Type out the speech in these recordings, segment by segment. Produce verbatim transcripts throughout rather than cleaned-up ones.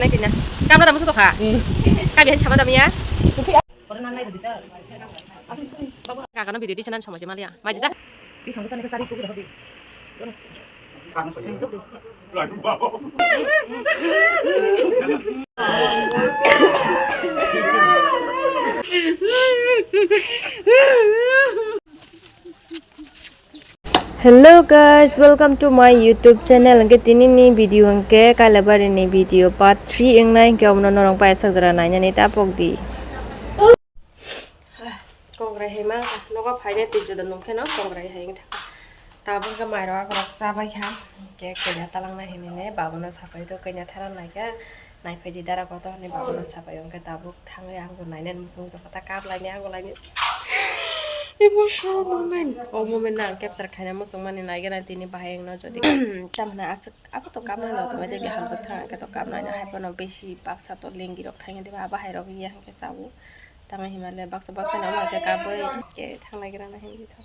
Nai kanya. Kamra damu suto kha. Kabi hai sama damiya. Kakano video di channel sama jemaliya. Maji jak. Hello guys, welcome to my YouTube channel. Hwnkhe tini ni video hwnkhe Kailabari ni video part three wngnai, hwnkhe omono norok bai sak jora nainani tapok di. Kongrai hai ma nogo phainai twi juda nungkhe no kongrai hai wngkha. Tabuk khe mairok akorok chabai kha, hwnkhe kanya talangnai hinwi ne babono sapai do, kanya tharan naikha. Naiphai di dara kotor hinwi babono sapai, hwnkhe tabuk thangwi ang bo nainani muchung tongkha, ta kap laini, ang bo laini. Emotional moment. O moment no ang capture khaina muchung mani naigana tini bahai wngno jodi. Tamni aswk abo to kap naina tongwi tei hamjak thang, hwnkhe to kap naina hai phano bisi baksa to lengi rok thangya diba, abo hai rok ya hwnkhe chao. Tamo hinmale baksa baksa no hwnkhe kabui khe thang naigra na hinwi tho.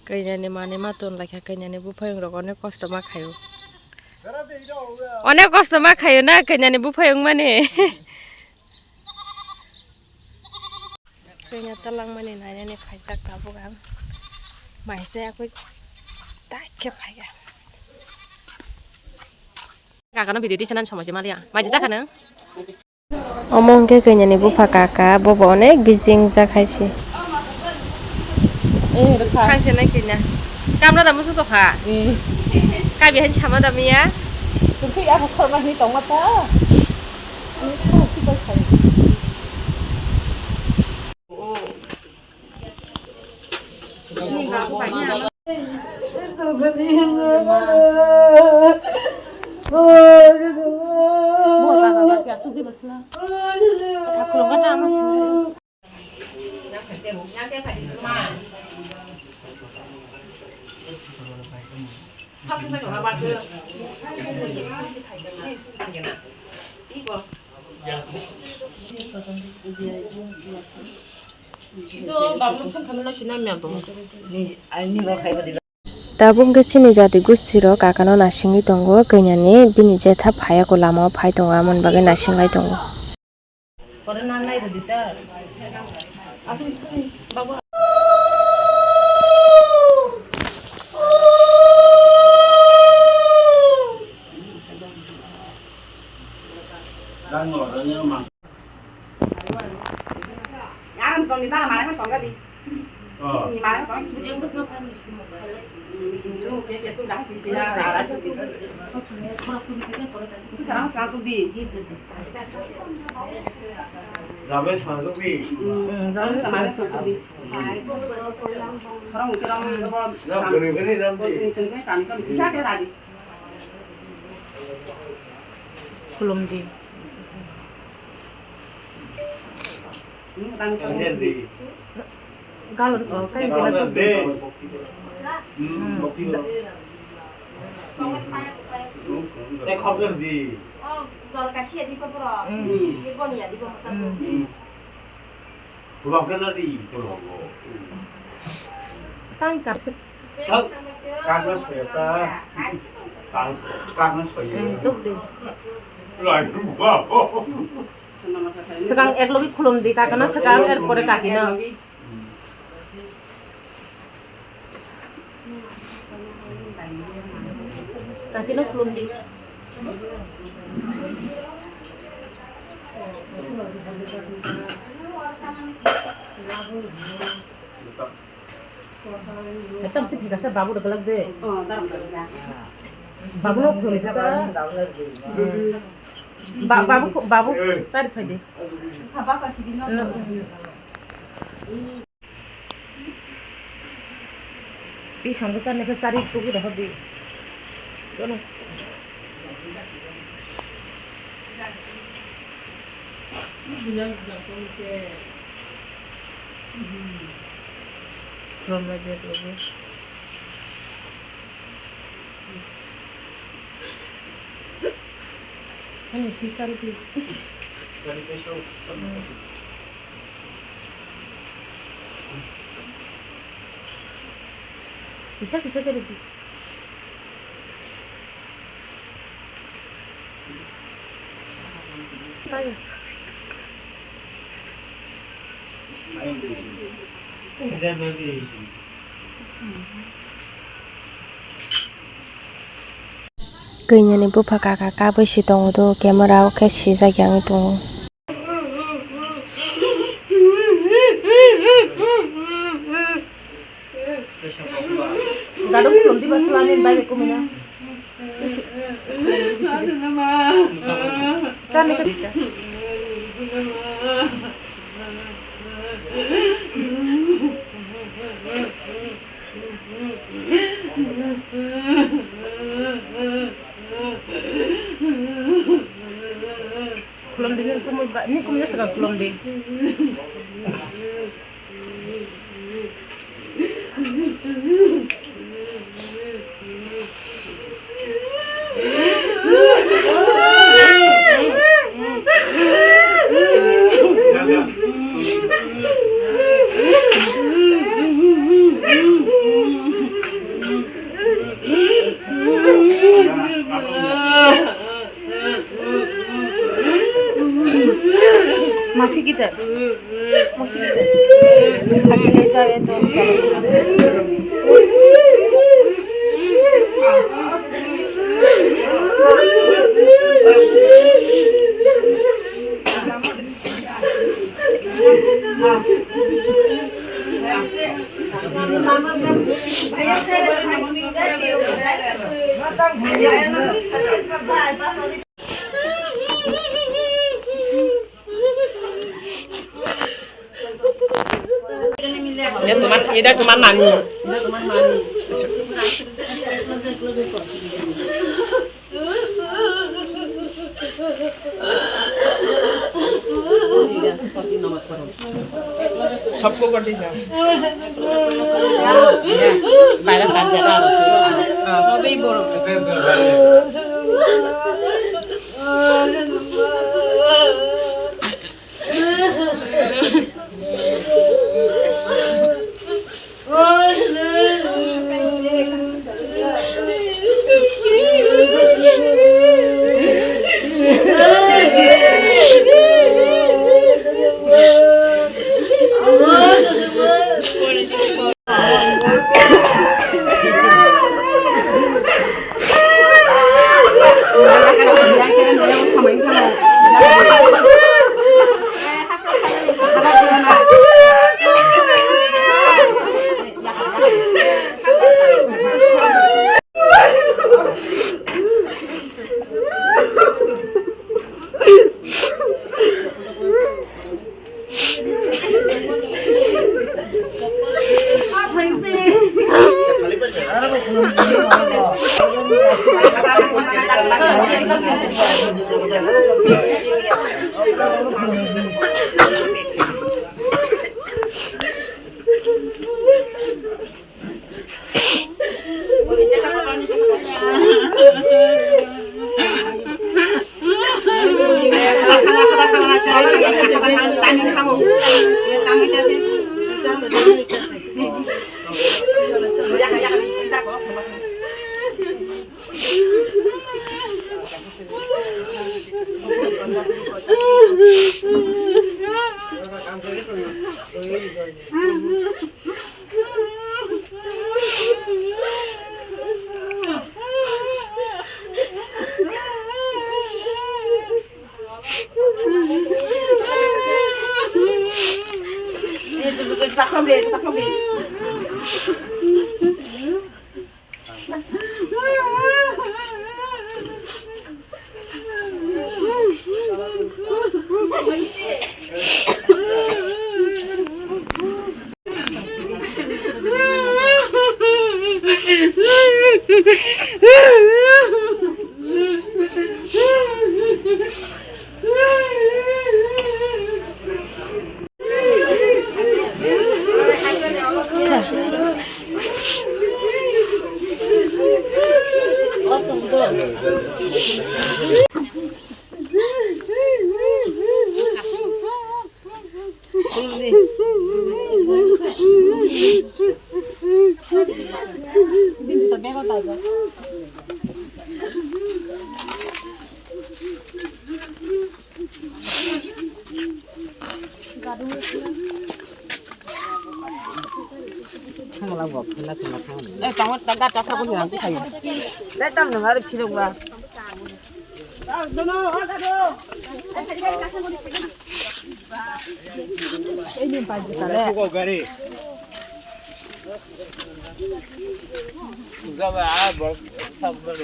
Kanya ni mani ma ton laikha, kanya ni buphayung rok onek kosto ma khayo. Onek kosto ma khayo na kanya ni buphayung mani. Kanya talang mani nainani phaijak tabuk ang. Maisa yakui tai khe phaiya. Kakano video di channel sama jemaliya. Maji jakha nang. Omo hwnkhe kanyani bupha kaka, bobo onek bising jak hai se. Thangse nai kanya. Kamra damu suto kha. Kabi hai sama damiya. Tungkhe ya khorma hi tongma ta. Tabuk hwnkhe chini jati gosti rok kakano nasingwi tongo, kanyani bini jetha phaiya ko lama o phai tongo, amoni bagwi nasinglai tongo. Khulumdi. Galon, oh, kai gana. Tang kar. Kagos phaio ta. Kagos phaio. Swkang ek logi khulum di, kakano swkang, er pore kakino. Kakino khulum di. Ekdam twi thika se babu da galak de. Oh, daram daram ya. Babu no khulum di ta. Ba-, babu, babu, tari phai de. Kha basa sidi no. Mm, mm. Pi sangbo tani khe sari tugu da hodi. Kono. Romla dia tugu. Ani pi sari pi. Kisa kisa kari pi. Kainyani bupha kaka kabwi si tongo do, camera o khe sijak yangwi tongo. Gadung belum tiba selamin baik kumina. Cari ke. Khulum di, ni kumui ba, ni kumui saka khulum di. Masi kita. Masi kita. Akhirnya cari tuh. এটা তোমার, এটা তোমার নানি। सबको कर दीजिए। বাইরে বাদ যারা আছে। সবই বড়। Eh, tamo tangka tasa ko yang kayo. Dai tam nang hari phirok ba. Ini pagi tale. Gari. Gaba, ah, bol, sab bol.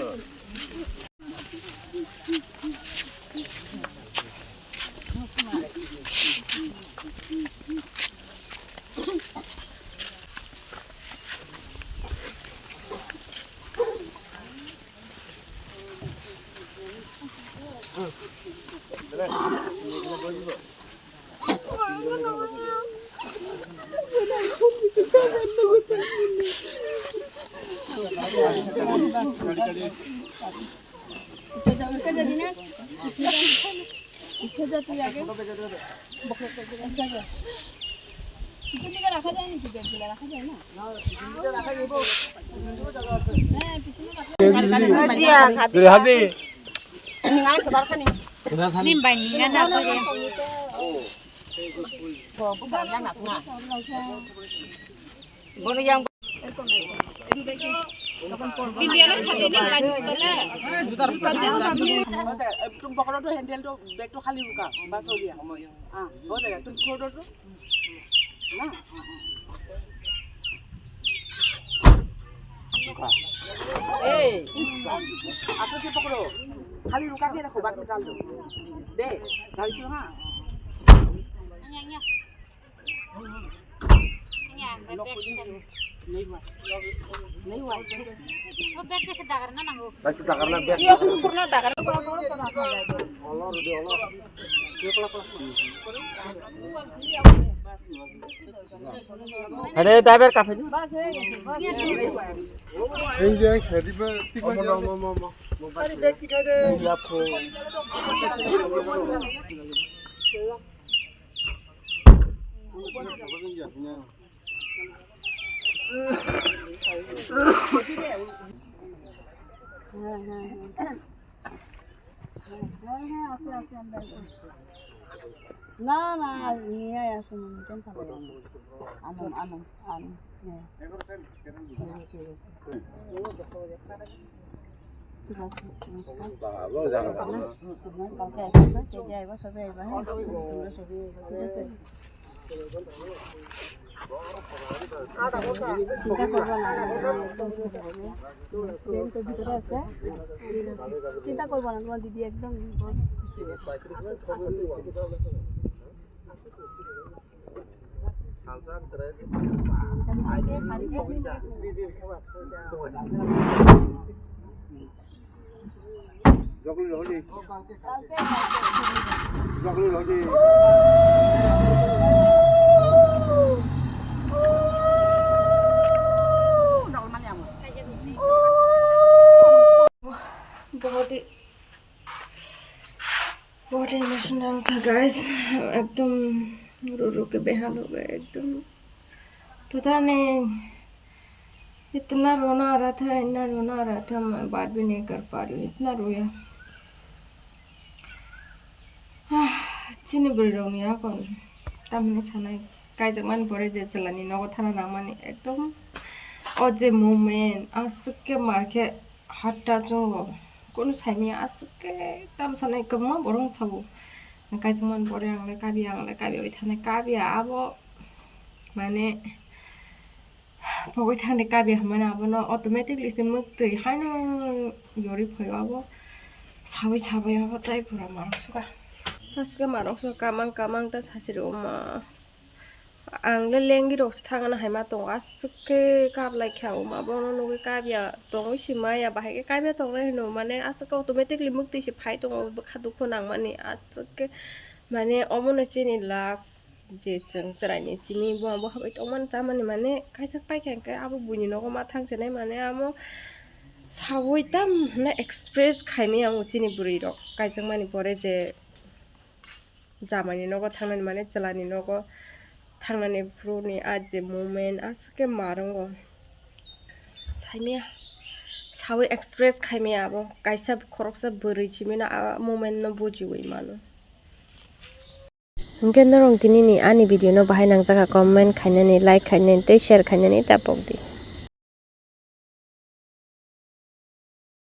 উঠে যা, উঠে যা, দিনেশ। উঠে যা তুই আগে। উঠে যা। পিছন দিকে রাখা যায় নাকি ব্যাগগুলো? রাখা যায় না? হ্যাঁ, পিছনে রাখা যায়। Nim bai ninga na ko. Bono yang India na sadi ni bai ni tole. Tum pokoro to handle to bag to khali ruka, bas ho gaya. Ah, ho jayega, tum chhod do to. Na? Hey, ato se pokoro. Khali ruka ke rakho, baad mein dal do. De, dal do ha. Anya, anya. Anya, bag, bag. Nahi hua. Nahi hua. Wo bag kaise dagarna nango? Kaise dagarna bag? Ye upor na dagar. Olo, rudi, olo. Are, driver kafe. Bas, eh, bas. Ei je, khedi ba, tik ba. Omo, omo, omo, omo. Sari bag tikai de. Ei lapho. না, না, নিয়ে আসুন, আমি কেন খাবো? আনো, আনো, আনো, হ্যাঁ। ঠিক আছে, ঠিক আছে। ঠিক আছে, নমস্কার। কালকে আসবে, কে কে আইবা, সবে আইবা, হ্যাঁ? তোমরা সবে আইবা, ঠিক আছে? চিন্তা করবো না, একদম ঠিক আছে। ট্রেন তো ভিতরে আছে, ঠিক আছে। চিন্তা করবো না, তোমার দিদি একদম খুশি হয়ে যাবে। बहुत ही बहुत इमोशनल था गाइस, एकदम रो रो के बेहाल हो गए एकदम। पता नहीं इतना रोना आ रहा था, इतना रोना आ रहा था, मैं बात भी नहीं कर पा रही हूँ, इतना रोया। Ah, chini bwrwi rokni yakon tamni sanai kaijakmani pore je chwlani nogo thana nangmani ekdom o je moment aswk khe mar khe heart touching o kunu saimanya aswk khe tam sanai kwbangma borok sabo kaijakmani pore ang le kabiya ang le kabiya bai thanai kabiya abo mane pogwi thangni kabiya hwnmani abono automatically se mwktwi haino yori phaio abo sawi sawi abo tei pura marok suka. Aswk marok suka kamang kamang ta sasiri oma. Ang le lengirokse thangna hai ma tongo, aswk khe kap lai kha, omo abono nugwi kap ya tongwi se ma ya, bahai khe kap ya tongnai hino, mane aswk khe automatically mwktwi se phai tongo, bwkha dukhu nangmani, aswk khe mane omono chini last je chwng chwraini simi bo, bo habai tongmani chamani, mane kaisa pai kha hwnkhe abo buini nogo ma thang chenai, mane amo sawi tam hwnna express khaimaya ang chini bwrwi rok kaijakmani pore je. Jamaini nogo thangnani mane chwlani nogo thangnani phuruni a je moment aswk khe marango saimaya sawi express khaimaya abo kaisa khoroksa bwrwi simino a moment no bujiwi mano. Hwnkhe norok tinini ani video no bahai nangjak kha, comment khainani, like khainani tei share khainani ta pokdi.